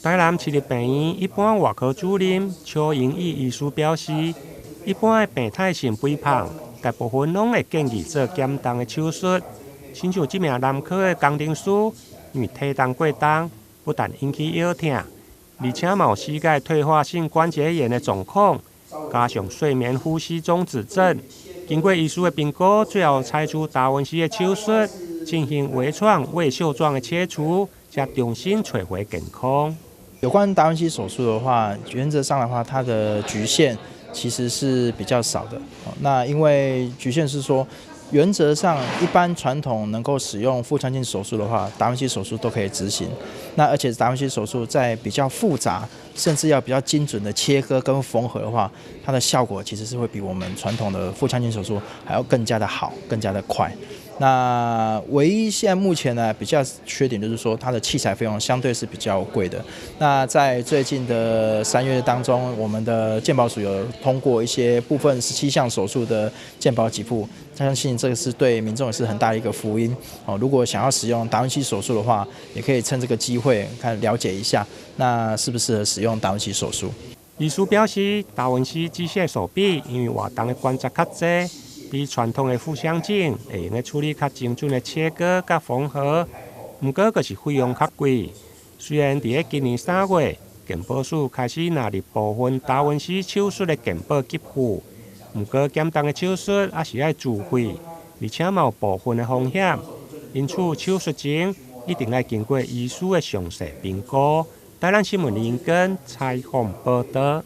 台南市立病院一般外科主任邱英义醫師表示，一般的病態性肥胖，大部分攏會建議做減重的手術。親像這名男科的工程師，因為體重過重，不但引起腰疼，而且嘛有膝蓋退化性關節炎的狀況，加上睡眠呼吸中止症。經過醫師的評估，最後採取達文西的手術，進行微創胃袖狀的切除，才重新揣回健康。有關達文西手術的話，原則上的話，它的局限其實是比較少的。那因為局限是說，原則上一般傳統能夠使用腹腔鏡手術的話，達文西手術都可以執行。那而且達文西手術在比較複雜，甚至要比較精準的切割跟縫合的話，它的效果其實是會比我們傳統的腹腔鏡手術還要更加的好，更加的快。那唯一現在目前呢比較缺點就是說，它的器材費用相對是比較貴的。那在最近的3月當中，我們的健保署有通過一些部分17項手術的健保給付，相信這個是對民眾也是很大的一個福音。哦，如果想要使用達文西手術的話，也可以趁這個機會看了解一下，那適不適合使用達文西手術。醫師表示，達文西機械手臂因為活動的關節較濟，比傳統的腹腔鏡會用得處理較精準的切割佮縫合，毋過閣是費用較貴。雖然佇咧今年3月，健保署開始納入部分達文西手術的健保給付，毋過減重的手術猶是愛自費，而且嘛有部分的風險，因此手術前一定愛經過醫師的詳細評估。台南新聞林根採訪報導。